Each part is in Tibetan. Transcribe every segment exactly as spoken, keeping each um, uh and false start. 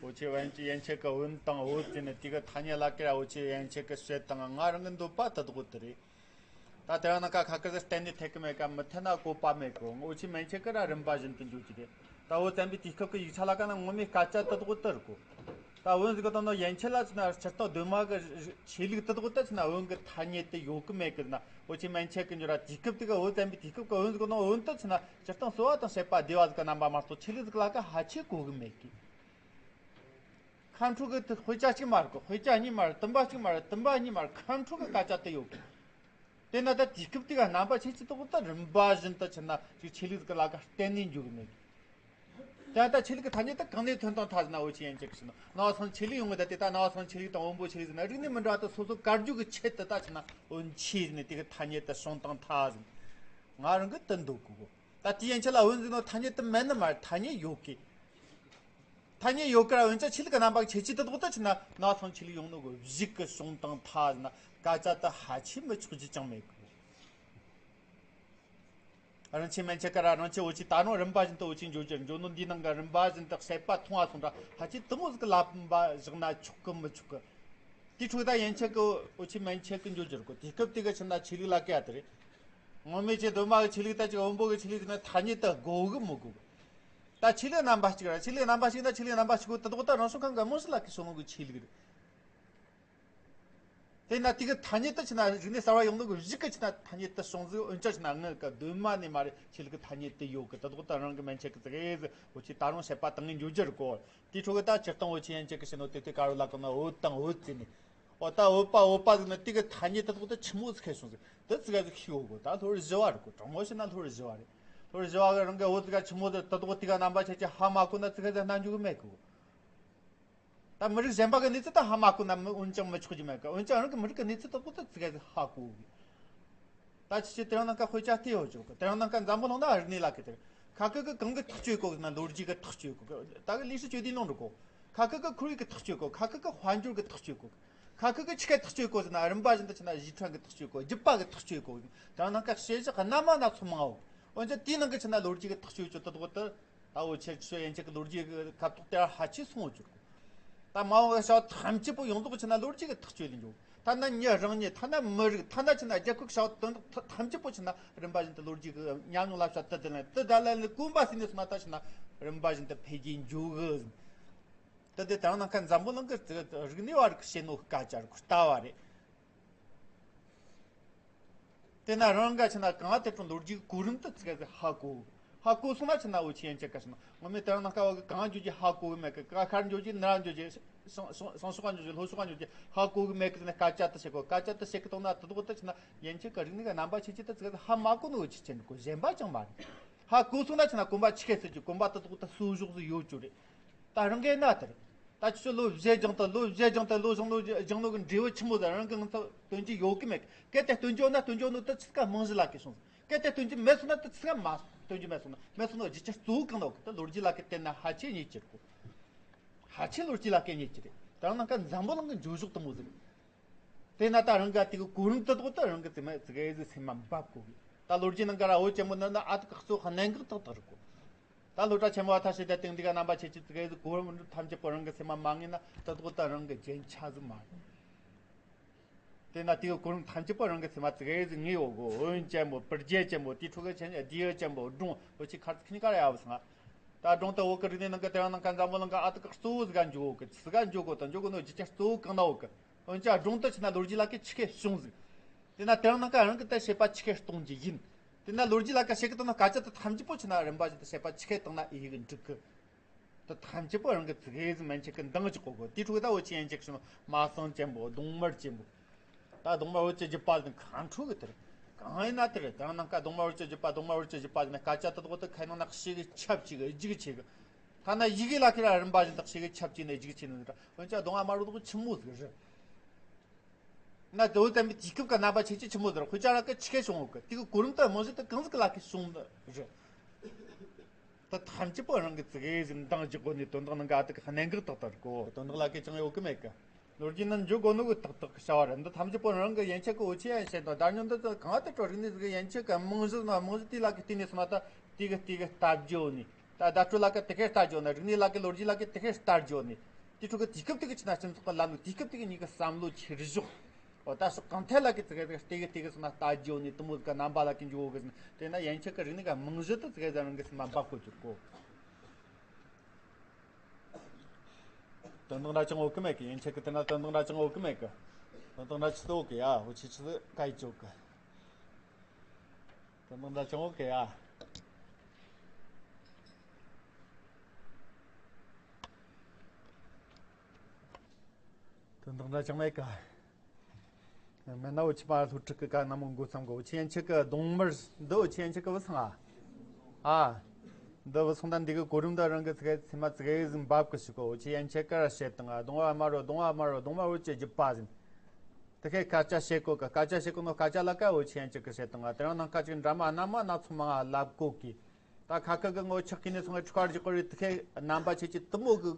འུ་ཆོས་ཡན་ཆད་ཡན་ཆད་ཀྱི་འོན་དང་འོད་ཟེར་ནས་དེ་གི་ཐ་སྙད་ལ་ཀིར་འུ་ཆོས་ཡན་ཆད་ཀྱི་བཤད་དང་ང་རང་གི་འདོད་པ་དེ་དག་དེ་རེད། ད་དེ་རིང་ནངས་ཁ་ཁ་ཁ་ཟིག་གཏན་ནས་འཐད་གི་མེད་ཀ། མི་འཐད་ན་བཀོད་པ་མེད་གི། འུ་ཆོས་མན་ཆད་ཀིར་རིམ་པ་བཞིན་དུ་འཇོག་རྒྱུ་རེད། ད་འོད་ཙམ་པའི་དུས་སྐབས་ཀྱི་ཡིག་ཆ་ལ་ཀ་ན་ངོ་མའི་སྐད་ཆ་དེ་དག་དེ་རེད་གོ། ད་འོན་ཟིག་གི་དང་ནོ་ཡན་ཆད་ལ་ཆི་ན་སྤྱིར་བཏང་གདོད་མ་གི་ཆོས་ལུགས་དེ་དག་དེ་ཆི་ན་འོན་གི་ཐ་སྙད་དེ་ཡོད་གི་མེད་གི་ན། འུ་ཆོས་མན་ཆད་ཀྱི་འཇོག་ར་དུས་སྐབས་དེ་གི་འོད་ཙམ་པའི་དུས་སྐབས་ཀྱི་འོན་ཟིག་གི་ནོ་འོན་དེ་ཆི་ན་སྤྱིར་བཏང་གསོལ་བ་དང་བཤད་པ་བདེ་བ་ཟིག་གི་རྣམ་པ་མ་གཏོགས་ཆོས་ལུགས་ཟིག་ལ་ཀ་ཧ་ཆེ་གོ་གི་མེད་གི། ཁ་འཕྲོ་གི་དཔེ་ཆ་གཅིག་མ་རེད་གོ། དཔེ་ཆ་གཉིས་མ་རེད། བསྟུན་པ་གཅིག་མ་རེད། བསྟུན་པ་གཉིས་མ་རེད། ཁ་འཕྲོ་གི་སྐད་ཆ་དེ་ཡོད་གི། དེ་ན་ད་དུས་སྐབས་དེ་ག་རྣམ་པ་ཆེ་ཆེ་དག་ད་རིམ་པ་བཞིན་དུ་ཆི་ན་ཅིག་ཆོས་ལུགས་ཀྱི་ལ་ཀ་གཏན་ནས་འཇུག་གི་མེད་གི། ད་ལྟ་ཆོས་ལུགས་ཀྱི་ཐ་སྙད་དེ་གང་ནས་ཐོན་དང་ཐ་ཟིན་ན་འུ་ཆོས་ཡན་ཆད་ཀྱི་ཟིན་ན་ནང་སང་ཆོས་ལུགས་ཡོང་གི། ད་དེ་ད་ནང་སང་ཆོས་ལུགས་དང་བོན་པོ་ཆོས་ལུགས་ཟིན་ན་རིག་གནས་མི་འདྲ་བ་དེ་སོ་སོ་བཀར་རྒྱུ་གི་ཆེད་དུ་ད་ཆི་ན་འོན་ཆོས་ཟིན་ན་དེ་གི་ཐ་སྙད་དེ་བྱུང་དང་ཐ་ཟིན། ང་རང་གི་དེ་འདོད་གི་གོ། ད་དེ་ཡན་ཆད་ལ་འོན་ཟིན་ནོ་ཐ་སྙད་དེ་མེད་ནི་མ་རེད། ཐ་སྙད་ཡོད་གི། ཐ་སྙད་ཡོད་ཀ་ར་འོན་ཀྱང་ཆོས་ལུགས་ཀྱི་རྣམ་པ་ཁྱད་ཆོས་དེ་དག་ད་ཆི་ན་ནང་སང་ཆོས་ལུགས་ཡོང་ནོ་གི་གཞུག་གི་བྱུང་དང་ཐ་ཟིན་ན་སྐད་ཆ་དེ་ཧ་ཆེ་མི་ཆོག་རྒྱུ་ཅང་མེད་གི། རང་ཆོས་མན་ཆད་ཀ་ར་རང་ཆོས་འུ་ཆོས་ད་རུང་རིམ་པ་བཞིན་དུ་འུ་ཆོས་འཇོག་རྒྱུ་རེད། འཇོག་ནོ་འདིའི་ནང་གི་རིམ་པ་བཞིན་དུ་བཤད་པ་མཐོང་བ་སོང་ད་ཧ་ཆེ་དེ་མོ་ཟིག་གི་ལབ་པ་བཞག་ན་ཆོག་གི་མི་ཆོག་གི། དེའི་འཕྲོ་ད་ཡན་ཆད་ཀྱི་འུ་ཆོས་མན་ཆད་ཀྱི་འཇོག་རྒྱུ་རེད་གོ། དུས་སྐབས་དེ་གི་ཆི་ན་ཆོས་ལུགས་ལ་ཀ་དེ་རེད། ངོ་མས་ཆོས་གདོད་མ་གི་ཆོས་ལུགས་ད་ཅིག་བོན་པོ་གི་ཆོས་ལུགས་ཟིན་ན་ཐ་སྙད་དེ་དགོས་གི་མི་དགོས་གི། ད་ཆོས་ལུགས་རྣམ་པ་གཅིག་ར་ཆོས་ལུགས་རྣམ་པ་གཅིག་ན་ཆོས་ལུགས་རྣམ་པ་གཅིག་གོ་དེ་དག་ད་རང་བྱུང་ཁམས་ཀྱི་རྨང་གཞི་ལ་ཀི་སོང་ནོ་གི་ཆོས་ལུགས་རེད། དེ་ན་དེ་གི་ཐ་སྙད་དེ་ཆི་ན་རིག་གནས་གསར་བ་ཡོང་ནོ་གི་གཞུག་གི་ཆི་ན་ཐ་སྙད་དེ་སོང་ཟིག། འོན་ཀྱང་ཆི་ན་ངི་ཀ་གདོད་མ་ནས་མ་རེད་ཆོས་ལུགས་ཀྱི་ཐ་སྙད་དེ་ཡོད་གི། དེ་དག་ད་རང་གི་མན་ཆད་ཀྱི་ཟིག་ཨེ་ཟིག་འུ་ཆོས་ད་རུང་བཤད་པ་དང་ངས་འཇོག་རྒྱུ་རེད་གོ། དེའི་འཕྲོ་གི་ད་སྤྱིར་བཏང་འུ་ཆོས་ཡན་ཆད་ཀྱི་བཤད་ནོ་དེ་དེ་ཀ་རུ་ལ་ཀ་ན་འོད་དང་འོད་ཟེར་ནས། འོ་ད་འོད་པ་འོད་པ་ཟིག་ན་དེ་གི་ཐ་སྙད་དེ་དག་ད་ཆི་མོ་ཟིག་ཁེལ་སོང་ཟིག། དེ་ཙི་ག་ཟིག་ཤེས་འོ་གོ། ད་ལྷོ་རི་བཞི་བ་རེད་གོ། དྲང་མོ་བཤད་ན་ལྷོ་རི་བཞི་བ་རེད། ལྷོ་རི་བཞི་བ་གི་རང་གི་འོད་ཙི་ག་ཆི་མོ་དེ་དེ་དག་དེ་ག་རྣམ་པ་ཆེ་ཆེ་ཧ་མ་གོ་ན་ཙི་ག་ཟིག་སྣང་འཇུག་གི་མེད་གོ། ད་མི་རིགས་གཞན་པ་གི་གནས་ཚུལ་ད་ཧ་མ་གོ་ན་མི་འོན་ཀྱང་མི་ཆོག་རྒྱུ་མེད་གི། འོན་ཀྱང་རང་གི་མི་རིགས་གི་གནས་ཚུལ་དེ་དག་ད་ཙི་ག་ཟིག་ཧ་གོ་གི། ད་ཅི་ཅི་དེ་རིང་ནངས་ཀ་དཔེ་ཆ་བལྟས་ཡོད་ཆོག་གི། དེ་རིང་ནངས་ཀ་འཛམ་བུ་གླིང་ན་རིག་གནས་ལ་ཀི་དེར་ཁ་ཁུ་གི་གང་གི་ཐག་གཅོད་གོ་གི་ན་ལོ་རྒྱུས་གི་ཐག་གཅོད་གོ་གི། ད་གི་ལི་ཧྲི་ཅོ་དེ་ལོང་རུ་གོ། ཁ་ཁུ་གི་ཁོར་ཡུག་གི་ཐག་གཅོད་གོ། ཁ་ཁུ་གི་དཔལ་འབྱོར་གི་ཐག་གཅོད་གོ་གི། ཁ་ཁུ་གི་ཆི་གི་ཐག་གཅོད་གོ་ཟེར་ན་རིམ་པ་བཞིན་དུ་ཆི་ན་ཞི་ཁྲོན་གི་ཐག་གཅོད་གོ། རྒྱུད་པ་གི་ཐག་གཅོད་གོ། དེ་རིང་ནངས་ཀ་བཤད་གཞི་སྣ་མ་སྣ་ཚོགས་མང་ངོ་། འོན་ཀྱང་དེའི་ནང་གི་ཆི་ན་ལོ་རྒྱུས་གི་ཐག་གཅོད་ཆོ་དེ་དག་དེ། ད་འུ་ཆོས་ཆོས་ཡན་ཆད་ཀྱི་ལོ་རྒྱུས་ཀྱི་ཁ་ཐོག་དེ་ཧ་ཆེ་སོང་བ་གྱུར། ད་མ་འོངས་པའི་བྱ་བ་ཐམས་ཅད་པོ་ཡོངས་རྫོགས་ཆི་ན་ལོ་རྒྱུས་ཀྱི་ཐག་གཅོད་ལས་འཇོག། ཐ་ན་མྱི་རང་ཉིད། ཐ་ན་མི་རིགས། ཐ་ན་ཆི་ན་རྒྱལ་ཁབ་བྱ་བ་དོན་དག་ཐམས་ཅད་པོ་ཆི་ན་རིམ་པ་བཞིན་དུ་ལོ་རྒྱུས་ཀྱི་ཉམས་མྱོང་ལ་བྱ་དུ་དེ་ལན་དུ་ད་ལན་ལས་གོམ་པ་ཟིན་ནས་སོང་ན་ད་ཆི་ན་རིམ་པ་བཞིན་དུ་འཕེལ་རྒྱས་འཇོག་གི། དེ་དེ་དང་ནང་ཁ་འཛམ་བུ་གླིང་གི་རིག་གནས་བ་རིག་བྱེད་ནོ་སྐད་ཆ་རིག་ལྟ་བ་རེད། དེ་ན་རང་ག་ཆི་ན་གང་དེ་ཀྲུང་ལོ་རྒྱུས་གོ་རིམ་དུ་ཙི་ག་ཧ་གོ། ཧ་གོ་སོང་ན་ཆི་ན་འུ་ཆོས་ཡན་ཆད་ཀ་ཆི་ན་ངོ་མས་དེ་རིང་ནངས་ཀ་བ་གི་གང་འཇོག་རྒྱུ་ཧ་གོ་གི་མེད་གི། ཀ་ཁར་འཇོག་རྒྱུ་ནར་འཇོག་རྒྱུ་སང་སང་སང་ཕྱོགས་ཀ་འཇོག་རྒྱུ་ལྷོ་ཕྱོགས་ཀ་འཇོག་རྒྱུ་ཧ་གོ་གི་མེད་གི་ཟེར་ན་སྐད་ཆ་དེ་བཤད་གོ། སྐད་ཆ་དེ་བཤད་གི་གཏོང་ན་དེ་དག་དེ་ཆི་ན་ཡན་ཆད་ཀ་རིག་གནས་ཀ་རྣམ་པ་ཆེ་ཆེ་དེ་ཙི་ག་ཧ་མ་གོ་ནི་འུ་ཆོས་ཅན་གོ། གཞན་པ་ཅང་མ་རེད། ཧ་གོ་སོང་ན་ཆི་ན་གོམ་པ་ཆི་གེ་ཟེར་གྱི་གོམ་པ་དེ་དག་དེ་སོ་བཞག་ཟིག་ཡོད་རྒྱུ་རེད། ད་རང་གི་ན་དེར། ད་ཁྱོད་ལོ་བཞི་སྦྱངས་ད་ལོ་བཞི་སྦྱངས་ད་ལོ་བཞི་ལོ་སྦྱངས་ལོ་གི་འབྲས་བུ་ཆི་མོ་ཟིག་རང་གི་ངང་ཚ་སྟོན་རྒྱུ་ཡོད་གི་མེད་གི། གལ་ཏེ་སྟོན་རྒྱུ་ཡོད་ན་སྟོན་རྒྱུ་ཡོད་ནོ་ད་ཙི་ག་རྨང་གཞི་ལ་གི་སོང་། གལ་ཏེ་སྟོན་རྒྱུ་མེད་སོང་ན་ད་ཙི་ག་མ་སྟོན་རྒྱུ་མེད་སོང་ན་མེད་སོང་ནོ་རྒྱུ་ཆ་གཙོ་བོ་གང་ན་ཡོད་གི། ད་ལོ་རྒྱུས་ལ་གི་བལྟས་ན་ཧ་ཆེ་ཉེ་ཆེར་གོ། ཧ་ཆེ་ལོ་རྒྱུས་ལ་གི་ཉེ་ཆེར་རེད། ད་རང་ནང་ཀ་འཛམ་བུ་གླིང་གི་འགྲོ་ཕྱོགས་དེ་མོ་ཟིག། དེ་ན་ད་རང་ག་དེ་གི་གོ་རིམ་དེ་དག་ད་རང་གི་ཙི་མ་ཙི་ག་ཨེ་ཟི་སེམས་མ་འབབ་གོ་གི། ད་ལོ་རྒྱུས་ནང་ག་ར་འོ་ཅན་མོ་ན་ན་ཨ་ཏི་ཀ་གཙོ་གནད་འགག་དག་དག་རེད་གོ། ད་སློབ་གྲྭ་ཆེན་མོ་བ་ཐ་ཤེ་དེ་སྟེང་འདི་ག་རྣམ་པ་ཆེ་ཆེ་ཙི་གེ་ཟིག་གོ་རིམ་ཐམས་ཅད་པོ་རང་གི་སེམས་མ་མ་ངེས་ན་ད་དོག་ད་རང་གི་རྒྱན་ཆ་ཟིག་མ་རེད། དེ་ན་དེའི་གོ་རིམ་ཐམས་ཅད་པོ་རང་གི་སེམས་མ་ཙི་གེ་ཟིག་ངེས་ཡོད་གོ། འོན་ཅན་པོ་པུར་རྒྱལ་ཅན་པོ་དེའི་ཁྲོད་གི་ཆེན་རྡེའུ་ཅན་པོ་སྒྲུང་འོ་ཆི་ཁར་ཁི་ནི་ཀ་ར་ཡ་བ་སང་། ད་སྒྲུང་དེ་བོད་གི་རིག་གནས་ནང་གི་དེ་རིང་ནང་ག་འཛམ་བུ་གླིང་གི་ཨ་ཏི་ཀ་གཙོ་བོ་ཟིག་ག་འཇོག་གི་ཟིག་ག་འཇོག་གོ་ད་འཇོག་གོ་ནོ་རྒྱུ་ཆ་གཙོ་བོ་གང་ན་ཡོད་གི། འོན་ཀྱང་སྒྲུང་དེ་ཆི་ན་ལོ་རྒྱུས་ལ་ཀི་ཆི་ཁེ་བྱུང་ཟིག། དེ་ན་དེ་རིང་ནང་ཀ་རང་གི་ད་བཤད་པ་ཆི་ཁེ་གཏོང་རྒྱུ་ཡིན། དེ་ན་ལོ་རྒྱུས་ལ་ཀ་བཤད་གི་དང་ན་སྐད་ཆ་དེ་ཐམས་ཅད་པོ་ཆི་ན་རིམ་པ་བཞིན་དུ་བཤད་པ་ཆི་ཁེ་བཏང་ན་ཨེ་ཡི་གི་འགྲིག་གི། དེ་ཐམས་ཅད་པོ་རང་གི་ཙི་གེ་ཟིག་མན་ཆད་གི་འདང་ཅིག་གོ་གོ། དེའི་ཁྲོད་ད་འོ་ཆི་ཡན་ཆད་གི་སོང་མ་སང་ཅན་པོ་གདོང་དམར་ཅན་པོ། ད་གདོང་དམར་འོད་ཀྱི་རྒྱུད་པ་ཟིན་གང་འཕྲོ་གི་དེར། གང་ཡིན་ན་དེར་དེ་རིང་ནང་ཀ་གདོང་དམར་འོད་ཀྱི་རྒྱུད་པ་གདོང་དམར་འོད་ཀྱི་རྒྱུད་པ་ཟིན་སྐད་ཆ་དེ་དག་དེ་ཁ་ནང་ན་ཤེས་གི་ཁྱབ་ཅིག་གི་རྒྱུག་ཆེ་གི། ཐ་ན་ཡི་གེ་ལ་ཁེ་ར་རིམ་པ་བཞིན་དུ་ཞིག་ཁྱབ་ཅིག་ནས་རྒྱུག་ཆེ་ནས་འདྲ། འོན་ཀྱང་གདོང་ཨ་མ་རུ་དུ་ཆི་མོ་ཟིག་རེད། ན་དེ་བོ་དམ་པའི་དུས་སྐབས་ཀྱི་རྣམ་པ་ཆེ་ཆེ་ཆི་མོ་ཟིག་རེད། དཔེ་ཆ་ར་ཀ་ཆི་ཁེ་བྱུང་ཡོད་གི། དེ་གི་གོ་རིམ་དུ་རྨང་གཞི་དུ་གང་ཟིག་ལ་ཁེ་བྱུང་རེད། ད་ཐམས་ཅད་པོ་རང་གི་ཙི་གེ་ཟིག་འདང་རྒྱག་གོ་ནས་དོན་དག་ནང་ག་དེ་གི་གནད་འགག་ཏག་ཏག་རེད་གོ། དོན་དག་ལ་ཁེ་ཅང་ཡོད་གི་མེད་གི། ལོ་རྒྱུས་ནང་འཇོག་དགོས་ནོ་གི་ཏག་ཏག་གི་བྱ་བ་རེད། འདི་ཐམས་ཅད་པོ་རང་གི་ཡན་ཆད་ཀྱི་འོ་ཆེ་ཡན་ཆད་དང་བརྡ་རྙིང་འདི་ཚོ་གང་ལྟར་ཀྲོ་རིག་གནས་ཟིག་གི་ཡན་ཆད་ཀྱི་རྨང་གཞི་ན་རྨང་གཞི་དེ་ལ་གི་བརྟེན་ནས་སོང་ན་ད་དེ་གི་དེ་གི་ལྟ་རྒྱུ་ནི་ད་བརྡ་སྤྲོད་ལ་གི་དེ་གི་ལྟ་རྒྱུ་ནི་རིག་གནས་ལ་གི་ལོ་རྒྱུས་ལ་གི་དེ་གི་ལྟ་རྒྱུ་ནི་ དེ་ཕྲུ་གུ་དུས་སྐབས་དེ་གི་ཕྱི་ན་སྤྱི་ཚོགས་ཀྱི་ལམ་ལུགས། དུས་སྐབས་དེ་གི་ཉིད་ཀྱི་བསམ་བློ་འཁྱེར་ཕྱོགས། འོ་ད་ཕྱོགས་གང་ཐད་ལ་གི་དེ་གི་དེ་གི་དེ་གི་སོང་ན་ལྟ་རྒྱུ་ནི་དེ་མོ་གི་རྣམ་པ་ལ་གི་འཇུག་གི་ཟིན། དེ་ན་ཡན་ཆད་ཀྱི་རིག་གནས་ཀྱི་རྨང་གཞི་དེ་དེ་གི་ཟ་རང་གི་སེམས་མ་འབབ་གོ་གྱུར་གོ། དོན་དག་འདྲ་ཅང་འོ་གི་མེད་གི། ཡན་ཆད་ཀྱི་དེ་ན་དོན་དག་འདྲ་ཅང་འོ་གི་མེད་གི། དོན་དག་འདྲ་ཆི་ཟིག་འོ་གི་ཡ། འོ་ཆི་ཆི་ཟིག་ག་ཡི་ཅོ་གི། དོན་དག་འདྲ་ཅང་འོ་གི་ཡ། དོན་དག་འདྲ་ཅང་མེད་གི། མེད་ན་འུ་ཆི་པ་སློབ་ཕྲུག་གི་ཀ་ན་མོ་འགོ་བརྩམས་གོ། འུ་ཆི་ཡན་ཆད་ཀྱི་གདོང་དམར་འདི་འུ་ཆི་ཡན་ཆད་ཀྱི་བུ་སང་ཨ། ཨ། འདི་བུ་སང་ད་འདི་གི་གོ་རིམ་ད་རང་གི་ཚིག་ཚིག་མ་ཚིག་ཟིག་འབབ་གི་ཞིག་གོ། འུ་ཆི་ཡན་ཆད་ཀྱི་ར་བཤད་དང་ཨ། གདོང་བ་དམར་རོ། གདོང་བ་དམར་རོ། གདོང་བ་འུ་ཆི་རྒྱུད་པ་ཟིན། དེ་ཁའི་སྐད་ཆ་བཤད་གོ་གི། སྐད་ཆ་བཤད་གོ་ནོ་སྐད་ཆ་ལ་ཀ་འུ་ཆི་ཡན་ཆད་ཀྱི་བཤད་དང་ཨ། དེ་རང་ནང་ཁ་ཅིག་འདྲ་མ་སྣ་མ་སྣ་ཚོགས་མང་ང་ལབ་གོ་གི། ད་ཁ་ཁ་གི་ངོ་ཆག་གི་ནས་སོང་ངས་ཁྲུ་ཁར་གྱི་སྐོར་རེད། དེ་ཁའི་རྣམ་པ་ཆེ་ཆེ་དེ་མོ་གི་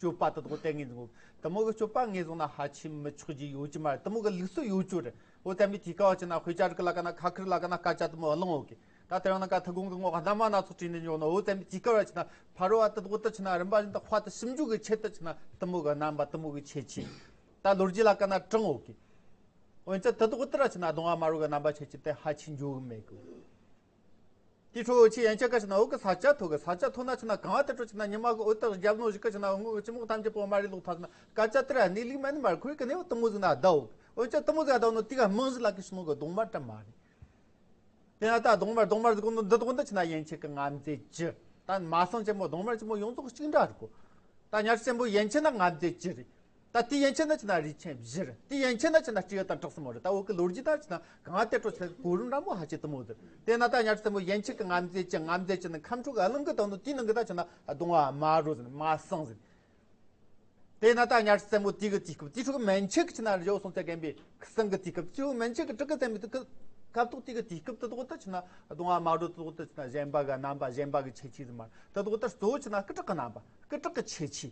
སྤྱོད་པ་དེ་དག་དེ་ངོས་བཟུང་། དེ་མོ་གི་སྤྱོད་པ་ངོས་བཟུང་ན་ཧ་ཆི་མི་ཆོག་རྒྱུ་ཡོད་ཀྱི་མ་རེད། དེ་མོ་གི་ལུགས་སྲོལ་ཡོད་ཀྱི་རེད། འོ་དེ་མི་དེ་ཀ་བ་ཆི་ན་དཔེ་ཆ་རིག་ལ་ཀ་ན་ཁ་ཁར་ལ་ཀ་ན་སྐད་ཆ་དེ་མོ་གླེང་འོ་གི། ད་དེ་རང་ན་ཀ་ཐུག་གོང་གི་ངོ་སྣ་མ་སྣ་ཚོགས་བྲིས་ནས་འཇོག་ནོ། འོ་དེ་མི་དེ་ཀ་བ་ཆི་ན་ཕ་རོ་བ་དེ་དག་དེ་ཆི་ན་རིམ་པ་བཞིན་དུ་དཔའ་དེ་ཞིབ་འཇུག་གི་ཆེད་དུ་ཆི་ན་དེ་མོ་གི་རྣམ་པ་དེ་མོ་གི་ཆེ་ཆེ། ད་ལོ་རྒྱུས་ལ་ཀ་ན་དྲངས་འོ་གི། འོན་ཀྱང་དེ་དག་དེ་ར་ཆི་ན་གདོང་བ་དམར་རོ་གི་རྣམ་པ་ཆེ་ཆེ་དེ་ཧ་ཆི་འཇོག་གི་མེད་གི། དེ་ཁྲོ་ཆེ་ཡན་ཆད་ཀ་ཆི་ན་འོ་གི་ས་ཆ་ཐོ་གི། ས་ཆ་ཐོ་ན་ཆི་ན་གང་བ་དེ་ཁྲོ་ཆི་ན་ཉི་མ་གི་འོད་དག་རྒྱབ་ནོ་ཞིག་གི་ཆི་ན་ངོ་གི་ཅི་མོག་ཐམས་ཅད་པོ་མ་རེད་ལོག་ཐ་ཆི་ན་སྐད་ཆ་དེ་ར་གནས་ལུགས་མ་ནི་མ་རེད། ཁོ་རིག་གི་གནས་བབ་དེ་མོ་ཟིག་ན་བསྡད་འོ་གི། འོན་ཀྱང་དེ་མོ་ཟིག་བསྡད་ནོ་དེ་ག་རྨང་གཞི་ལ་གི་ཤི་ནོ་གི་གདོང་དམར་དྲ་མ་རེད། དེ་ན་ད་གདོང་དམར་གདོང་དམར་ཟིག་གོ་ནོ་འདི་དག་འདི་ཆི་ན་ཡན་ཆད་ཀྱི་ང་མཛེས་ཅི། ད་མ་སང་ཆེན་པོ་གདོང་དམར་ཆེན་པོ་ཡོངས་རྫོགས་གཅིག་འདྲ་རེད་གོ། ད་ཉར་ཆེན་པོ་ཡན་ཆད་ན་ང་མཛེས་ཅི་རེད། ད་དེ་ཡན་ཆད་ན་ཆི་ན་རིས་ཆེན་བཞི་རེད། དེ་ཡན་ཆད་ན་ཆི་ན་སྤྲེའུ་དང་གྲོགས་སུ་མོ་རེད། ད་འོ་གི་ལོ་རྒྱུས་ད་ཆི་ན་གང་དེ་འཕྲོ་ཆི་གོ་རིམ་ར་མོ་ཧ་ཅི་དེ་མོ་ཟེར། དེ་ན་ད་ཉར་ཆེན་པོ་ཡན་ཆད་ཀྱི་ང་མཛེས་ཅི་ང་མཛེས་ཅི་ནི་ཁམས་ཕྲུག་གི་གླིང་གི་དང་ནོ་དེའི་ནང་གི་ད་ཆི་ན་གདོང་བ་དམར་རོ་ཟེར། མ་སང་ཟེར། དེ་ན་ད་ཉར་ཆེན་པོ་དེ་གི་དུས་སྐབས་དེ་ཕྲུ་གུ་མན་ཆད་ཀྱི་ཆི་ན་རི་བོ་སོང་ཚད་རྒན་པའི་སང་གི་དུས་སྐབས། ཆི་མན་ཆད་ཀྱི་དྲུག་གི་ཚན་པའི་དུས་སྐབས་དུས་དེ་གི་དུས་སྐབས་དེ་དག་ད་ཆི་ན་གདོང་བ་དམར་རོ་དེ་དག་ད་ཆི་ན་གཞན་པ་གི་རྣམ་པ་གཞན་པ་གི་ཆེ་ཆེ་ཟིག་མ་རེད། དེ་དག་ད་གཙོ་བོ་ཆི་ན་སྐུ་དྲག་གི་རྣམ་པ་སྐུ་དྲག་གི་ཆེ་ཆེ།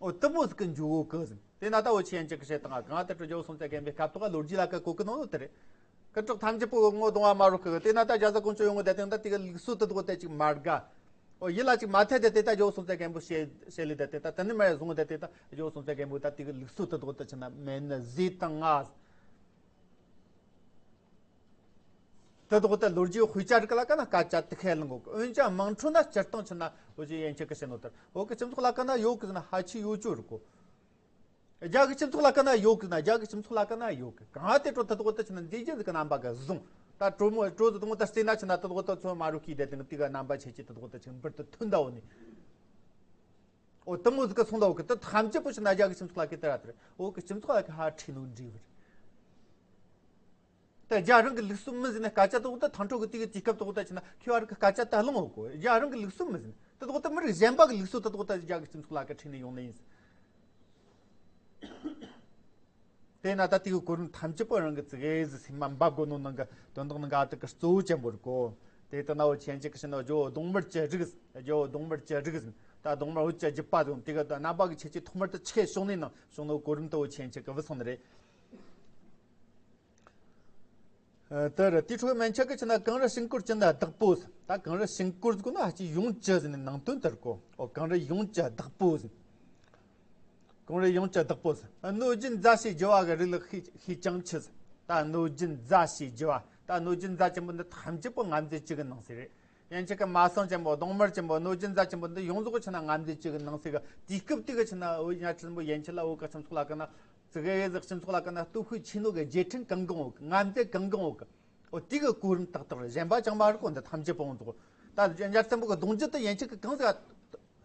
འོ་དེ་མོ་ཟིག་གི་འཇུག་གོ་གི་ཟིན། དེ་ན་ད་འོ་ཆི་ཡན་ཆད་ཀྱི་བཤད་དང་གང་དེ་ཁྲོ་རི་བོ་སོང་ཚད་རྒན་པའི་སྐབས་ཐོག་ལོ་རྒྱུས་ལ་ཀ་གོ་གི་ནོ་དེ་རེད། སྐུ་དྲག་ཐམས་ཅད་པོ་ངོ་གདོང་བ་དམར་རོ་གི། དེ་ན་ད་རྒྱ་བཟའ་དཀོན་མཆོག་ཡོང་གི་བསྡད་དེ་ད་དེ་གི་ལུགས་སྲོལ་དེ་དག་ད་ཅིག་མ་དགའ། འོ་ཡིད་ལ་ཅིག་མ་འཐད་དེ་དེ་ད་རི་བོ་སོང་ཚད་རྒན་པོ་བཤད་བཤད་ལེ་བསྡད་དེ་ད་དེ་ནི་མ་ཡ་བཟུང་བསྡད་དེ་ད་རི་བོ་སོང་ཚད་རྒན་པོ་ད་དེ་གི་ལུགས་སྲོལ་དེ་དག་ད་ཆི་ན་མེད་ནི་ཟེར་དང་ང་། དེ་དག་ད་ལོ་རྒྱུས་དཔེ་ཆ་རིག་ལ་ཀ་ན་སྐད་ཆ་དེ་ཁས་ལེན་གོ་གི། འོན་ཀྱང་དམངས་ཁྲོད་ན་སྤྱིར་བཏང་ཆི་ན་འོ་ཆི་ཡན་ཆད་ཀྱི་བཤད་ནོ་ལྟར་འོ་གི་སྤྱི་ཚོགས་ལ་ཀ་ན་ཡོད་གི་ཟེར་ན་ཧ་ཆི་ཡོད་ཅོ་རིག་གོ། རྒྱ་གི་སྤྱི་ཚོགས་ལ་ཀ་ན་ཡོད་གི་ཟེར་ན་རྒྱ་གི་སྤྱི་ཚོགས་ལ་ཀ་ན་ཡོད་གི། གང་དེ་ཁྲོ་དེ་དག་ད་ཆི་ན་མཛེས་རྒྱན་ཟིག་གི་རྣམ་པ་གི་བཟུང་། ད་གྲོ་མོ་གྲོ་ཟིག་དེ་མོ་ད་བརྩིས་ན་ཆི་ན་དེ་དག་ད་ཚོ་མ་རུ་ཁྱི་བསྡད་དེ་དེ་གི་རྣམ་པ་ཆེ་ཆེ་དེ་དག་ད་ཆི་ན་འབུར་དུ་ཐོན་ད་འོ་ནི། འོ་དེ་མོ་ཟིག་གི་སོང་ད་འོ་གི་དེ་ཐམས་ཅད་པོ་ཆི་ན་རྒྱ་གི་སྤྱི་ཚོགས་ལ་ཀི་དེ་ར་དེ་རེད། འོ་གི་སྤྱི་ཚོགས་ལ་ཀི་ཧ་ཁྲིད་ནོ་འདྲི་བར། ད་རྒྱ་རང་གི་ལུགས་སྲོལ་མི་ཟིན་ནས་སྐད་ཆ་དེ་དག་ད་ཐང་ཕྲུག་གི་དེ་གི་དུས་སྐབས་དེ་དག་ད་ཆི་ན་ཁྱོད་རང་གི་སྐད་ཆ་ད་ལོང་འོ་གོ། རྒྱ་རང་གི་ལུགས་སྲོལ་མི་ཟིན་དེ་དག་ད་མི་རིགས་གཞན་པ་གི་ལུགས་སྲོལ་དེ་དག་ད་རྒྱ་གི་སྤྱི་ཚོགས་ལ་ཀི་ཁྲིད་ནས་ཡོང་ནི་ཡིན། དེས་ན་ད་དེ་གི་གོ་རིམ་ཐམས་ཅད་པོ་རང་གི་ཙི་གེ་ཟིག་སེམས་མ་འབབ་དགོས་ནོ་ནང་གི་དོན་དག་ནང་ག་དེ་གི་གཙོ་བོ་ཅན་པོ་རེད་གོ། དེ་ལྟ་ན་འོ་ཆི་ཡན་ཆད་ཀྱི་བཤད་ནོ་ཇོ་བོ་གདོང་དམར་གྱི་རིགས། ཇོ་བོ་གདོང་དམར་གྱི་རིགས་ཟིན། ད་གདོང་དམར་འོད་ཀྱི་རྒྱུད་པ་དང་དེ་གི་རྣམ་པ་གི་ཁྱད་ཆོས་ཐོག་མར་དུ་ཆི་གེ་བྱུང་ནས་ནང་བྱུང་ནོ་གོ་རིམ་དེ་འོ་ཆི་ཡན་ཆད་ཀྱི་བུད་སོང་ནི་རེད། ཨ། དེ་རེད། དེ་ཁྲོད་མན་ཆད་ཀྱི་ཆི་ན་གངས་རི་ཤིང་བསྐོར་གྱི་ནི་བདག་པོ་ཟིན། ད་གངས་རི་ཤིང་བསྐོར་ཟེར་གོ་ནོ་ཧ་ཅི་ཡོངས་ཀྱི་ཟིན་ནི་ནང་དོན་དེ་རེད་གོ། འོ་གངས་རི་ཡོངས་ཀྱི་བདག་པོ་ཟིན། གངས་རི་ཡོངས་ཀྱི་བདག་པོ་ཟིན། གནོད་སྦྱིན་མཛའ་བཤེས་བགྱི་བ་གི་རིགས་ལ་ཤེས་ཤེས་ཀྱང་ཆི་ཟིན། ད་གནོད་སྦྱིན་མཛའ་བཤེས་བགྱི་བ། ད་གནོད་སྦྱིན་མཛའ་ཅན་པོ་འདི་ཐམས་ཅད་པོ་ང་མཛེས་གཅིག་གི་ནང་ཟིག་རེད། ཡན་ཆད་ཀྱི་མ་སང་ཅན་པོ་གདོང་དམར་ཅན་པོ་གནོད་སྦྱིན་མཛའ་ཅན་པོ་འདི་ཡོངས་རྫོགས་ཆི་ན་ང་མཛེས་གཅིག་གི་ནང་ཟིག་གི་དུས་སྐབས་དེ་གི་ཆི་ན་འོ་ཉ་ཁྲི་ཆེན་པོ་ཡན་ཆད་ལ་འོ་གི་སྤྱི་ཚོགས་ལ་ཀི་ན་ཙི་གེ་ཟིག་སྤྱི་ཚོགས་ལ་ཀི་ན་སྟོབས་ཤུགས་ཆེ་ནོ་གི་རྗེས་དྲན་གང་གང་འོ་གི་ང་མཛེས་གང་གང་འོ་གི། འོ་དེ་གི་གོ་རིམ་ཏག་ཏག་རེད། གཞན་པ་ཅང་མ་རེད་གོ། འདི་ཐམས་ཅད་པོ་འོང་འདུག་ད་ཡན་ཆད་ཀྱི་གདོང་རྒྱུད་དེ་ཡན་ཆད་ཀྱི་གང་ཟིག་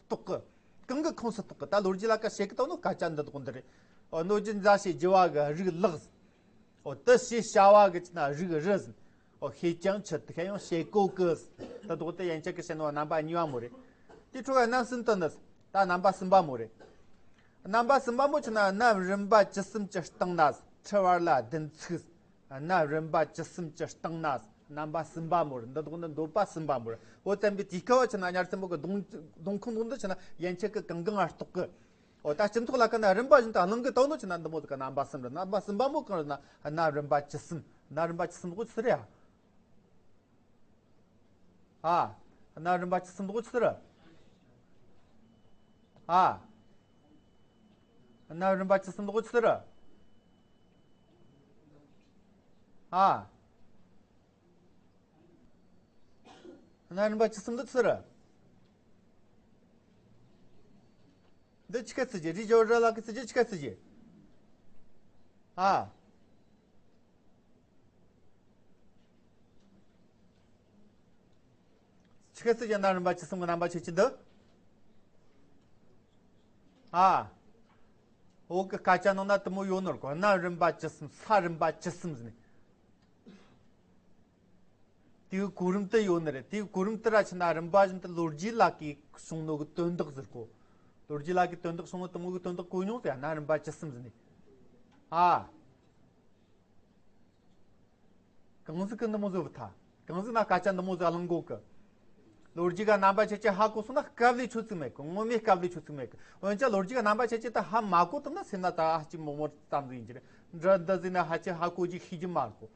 གཏོགས་གི། གང་གི་ཁོངས་སུ་གཏོགས་གི། ད་ལོ་རྒྱུས་ལ་ཀ་བཤད་གི་བཏང་ནོ་སྐད་ཆ་འདི་དག་འདི་རེད། འོ་གནོད་སྦྱིན་མཛའ་བཤེས་བགྱི་བ་གི་རིགས་ལག་ཟིན། འོ་དེ་ཞེས་བྱ་བ་གི་ཆི་ན་རིགས་རུ་ཟིན། འོ་ཤེས་ཀྱང་ཆི་དེ་ཁ་ཡང་བཤད་གོ་གི་ཟིན། ད་དག་དེ་ཡན་ཆད་ཀྱི་བཤད་ནོ་རྣམ་པ་གཉིས་པ་མོ་རེད། དེ་ཁྲོད་ཀ་རྣམ་གསུམ་དུ་ནི་ད་རྣམ་པ་གསུམ་པ་མོ་རེད། རྣམ་པ་གསུམ་པ་མོ་ཆི་ན་རྣམ་རིམ་པ་བཅུ་གསུམ་གྱི་སྟེང་ན་ཟིན། ཁྲི་བར་ལ་བདུན་ཚིགས་ཟིན། རྣམ་རིམ་པ་བཅུ་གསུམ་གྱི་སྟེང་ན་ཟིན། རྣམ་པ་གསུམ་པ་མོ་རེད། འདི་དག་ནི་འདོད་པ་གསུམ་པ་མོ་རེད། འོ་བཙན་པོའི་དུས་སྐབས་ཆི་ན་ཉར་ཚན་པོ་གི་གདོང་གདོང་ཁུངས་དག་འདི་ཆི་ན་ཡན་ཆད་ཀྱི་གང་གང་ང་གཏོགས་གི། འོ་ད་སྤྱི་ཚོགས་ལ་ཀ་ན་རིམ་པ་བཞིན་དུ་གླེང་གི་བཏང་ནོ་ཆི་ན་འདི་མོ་ཟིག་གི་རྣམ་པ་གསུམ་རེད། རྣམ་པ་གསུམ་པ་མོ་གང་རེད་ན་རྣམ་རིམ་པ་བཅུ་གསུམ། རྣམ་རིམ་པ་བཅུ་གསུམ་དག་ཆི་རེད་ཨ། ཨ། རྣམ་རིམ་པ་བཅུ་གསུམ་དག་ཆི་རེད། ཨ། རྣམ་རིམ་པ་བཅུ་གསུམ་དགོ་ཆི་ཟེར། ཨ། རྣམ་རིམ་པ་བཅུ་གསུམ་དུ་ཆི་ཟེར། འདི་ཆི་ག་ཟེར་གི། རི་ཇོ་ར་ལ་གི་ཟེར་གི་ཆི་ག་ཟེར་གི། ཨ། ཆི་ག་ཟེར་གི། རྣམ་རིམ་པ་བཅུ་གསུམ་གི་རྣམ་པ་ཆེ་ཆེ་འདི། ཨ། འོ་གི་སྐད་ཆ་ནང་ན་དེ་མོ་ཡོད་ནོ་གོ། རྣམ་རིམ་པ་བཅུ་གསུམ། ས་རིམ་པ་བཅུ་གསུམ་ཟེར་ནས། དེའི་གོ་རིམ་དེ་ཡོད་ནི་རེད། དེའི་གོ་རིམ་དེ་ར་ཆི་ན་རིམ་པ་བཞིན་དུ་ལོ་རྒྱུས་ལ་གི་གསུང་ནོ་གི་དོན་དག་ཟེར་གོ། ལོ་རྒྱུས་ལ་གི་དོན་དག་གསུང་ནོ་དེ་མོ་གི་དོན་དག་གོ་མྱོང་ཟེར། རྣམ་རིམ་པ་བཅུ་གསུམ་ཟེར་ནས། ཨ། གང་ཟིག་གི་འདི་མོ་ཟིག་བུ་ཐ། གང་ཟིག་ན་སྐད་ཆ་འདི་མོ་ཟིག་གླེང་གོ་གི། ལོ་རྒྱུས་ག་རྣམ་པ་ཆེ་ཆེ་ཧ་གོ་སོང་ན་དཀའ་ལས་ཆོད་ཚིག་མེད་གི། ངོ་མའི་དཀའ་ལས་ཆོད་ཚིག་མེད་གི། འོན་ཀྱང་ལོ་རྒྱུས་ག་རྣམ་པ་ཆེ་ཆེ་ད་ཧ་མ་གོ་ཐུབ་ན་སེམས་ན་ད་ཧ་ཅིག་མོག་མོག་ཙམ་ཟིག་ཡིན་གྱི་རེད། འདྲ་འདི་ཟིག་ན་ཧ་ཅིག་ཧ་གོ་རྒྱུ་ཤེས་རྒྱུ་མ་རེད་གོ།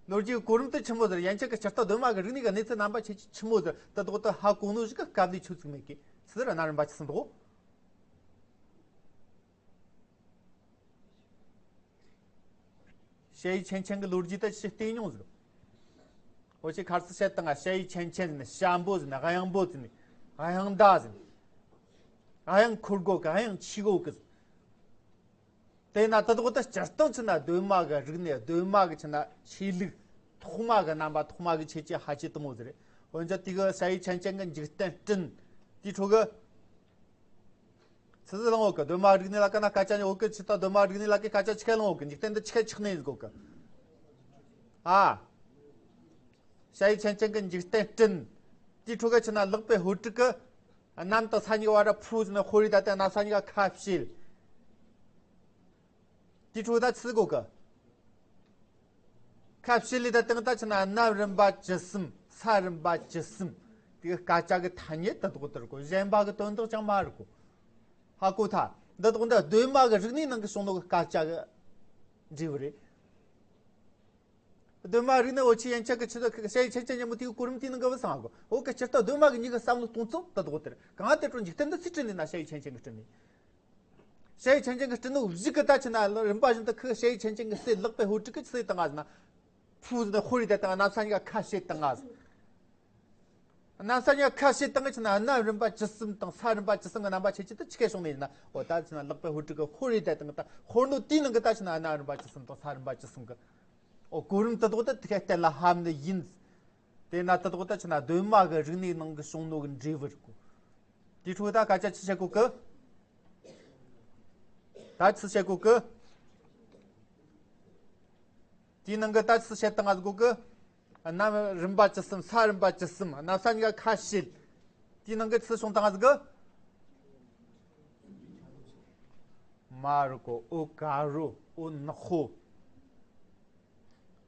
ལོ་རྒྱུས་གོ་རིམ་དེ་ཆི་མོ་ཟིག་རེད། ཡན་ཆད་གི་སྤྱིར་བཏང་གདོད་མ་གི་རིག་གནས་གི་གནས་ཚུལ་རྣམ་པ་ཆེ་ཆེ་ཆི་མོ་ཟིག་རེད། ད་དོག་ད་ཧ་གོ་ནོ་ཞིག་གི་དཀའ་ལས་ཆོད་ཚིག་མེད་གི། ཟེར་ར་རྣམ་རིམ་པ་བཅུ་གསུམ་དོག། ཞ་ཡི་ཆན་ཆན་གི་ལོ་རྒྱུས་ད་ཅི་བལྟས་མྱོང་ཟིག། འོ་ཅི་ཁར་སི་བཤད་བཏང་ང་། ཞ་ཡི་ཆན་ཆན་ཟེར་ནས་ཞ་འབོ་ཟེར་ནས་གཡང་འབོ་ཟེར་ནས་གཡང་མདའ་ཟེར་ནས་གཡང་འཁོར་སྒོ་གི་གཡང་ཆི་གོ་གི་ཟེར། དེ་ན་ད་དོག་ད་སྤྱིར་བཏང་ཆི་ན་གདོད་མ་གི་རིག་གནས། གདོད་མ་གི་ཆི་ན་ཆོས་ལུགས། ཐོག་མ་གི་རྣམ་པ་ཐོག་མ་གི་ཆེ་ཆེ་ཧ་ཅི་དུ་མོ་ཟེར་རེད། འོན་ཀྱང་དེ་གི་ཞ་ཡི་ཆན་ཆན་གི་འཇིག་རྟེན་སྤྲིན་དེའི་ཁྲོད་གི། ཆི་ཟིག་གླེང་འོག་གི། གདོད་མ་རིག་གནས་ལ་ཀ་ན་སྐད་ཆ་ནི་འོག་གི་ཆི་ད་གདོད་མ་རིག་གནས་ལ་ཀའི་སྐད་ཆ་ཆི་ཁ་གླེང་འོག་གི། འཇིག་རྟེན་འདི་ཆི་ཁ་ཆགས་ནས་ཡིན་གོ་གི། ཨ། ཞ་ཡི་ཆན་ཆན་གི་འཇིག་རྟེན་སྤྲིན། དེའི་ཁྲོད་གི་ཆི་ན་ལག་པའི་ཧོ་ཀྲུག་གི། གནམ་དང་ས་གཉིས་བར་ར་ཕུ་ཟེར་ནས་ཧོ་རི་ད་ལྟ་གནམ་ས་གཉིས་ཀ་ཁ་བྱེལ། དེའི་ཁྲོད་ད་ཆི་གོ་གི། ཁ་བྱེལ་ལི་ད་དང་ད་ཆི་ན་རྣམ་རིམ་པ་བཅུ་གསུམ། ས་རིམ་པ་བཅུ་གསུམ། དེ་གི་སྐད་ཆ་གི་ཐ་སྙད་ད་དོག་དེ་རེད་གོ། གཞན་པ་གི་དོན་དག་ཅང་མ་རེད་གོ། ཧ་གོ་ཐ། འདི་དོག་འདི་གདོད་མ་གི་རིག་གནས་ནང་གི་བྱུང་ནོ་གི་སྐད་ཆ་གི་འབྲས་བུ་རེད། གདོད་མ་རིག་གནས་འོ་ཆི་ཡན་ཆད་གི་ཆི་ད་ཞ་ཡི་ཆན་ཆན་ཉམ་པོ་དེ་གི་གོ་རིམ་དེའི་ནང་གི་བུ་སང་གོ། འོ་གི་སྤྱིར་བཏང་གདོད་མ་གི་མྱི་གི་བསམ་བློ་གཏོང་ཚུལ་ད་དོག་དེ་རེད། གང་དེ་འཕྲོ་འཇིག་རྟེན་འདི་སུས་བསྐྲུན་ནས་ན་ཞ་ཡི་ཆན་ཆན་གི་བསྐྲུན་ནས། ཞ་ཡི་ཆན་ཆན་གི་སྤྲིན་ནོ་གཞི་གི་ད་ཆི་ན་རིམ་པ་བཞིན་དུ་ཁི་ཞ་ཡི་ཆན་ཆན་གི་སྲས་ལག་པའི་ཧོ་ཀྲུག་གི་ཆི་ཟིག་བཏང་ང་ཟེར་ན། ཕུ་ཟེར་ནས་ཧོ་རི་ད་བཏང་ང་། གནམ་ས་གཉིས་ཀ་ཁ་བྱེལ་བཏང་ང་ཟེར། གནམ་ས་གཉིས་ཀ་ཁ་བྱེལ་བཏང་ང་ཆི་ན་རྣམ་རིམ་པ་བཅུ་གསུམ་དང་ས་རིམ་པ་བཅུ་གསུམ་གི་རྣམ་པ་ཆེ་ཆེ་ད་ཆི་ཁ་བྱུང་ནས་ཡིན་ན། འོ་ད་ཆི་ན་ལག་པའི་ཧོ་ཀྲུག་གི་ཧོ་རི་ད་བཏང་ད་ཧོར་ནོ་དེའི་ནང་གི་ད་ཆི་ན་རྣམ་རིམ་པ་བཅུ་གསུམ་དང་ས་རིམ་པ་བཅུ་གསུམ་གི། འོ་གོ་རིམ་ད་དོག་ད་དེ་ག་གཏན་ལ་ཕབ་ནི་ཡིན། དེ་ན་ད་དོག་ད་ཆི་ན་གདོད་མ་གི་རིག་གནས་ནང་གི་བྱུང་ནོ་གི་འབྲས་བུ་རེད་གོ། དེའི་ཁྲོད་ད་སྐད་ཆ་ཆི་བཤད་གོ་གི། ད་ཆི་བཤད་གོ་གི། དེའི་ནང་གི་ད་ཆི་བཤད་བཏང་ང་གོ་གི། གནམ་རིམ་པ་བཅུ་གསུམ། ས་རིམ་པ་བཅུ་གསུམ། གནམ་ས་གཉིས་ཀ་ཁ་བྱེལ། དེའི་ནང་གི་ཆི་བྱུང་བཏང་ང་གི། མ་རེད་གོ། འོ་ཀ་རོ། འོ་ནག་པོ།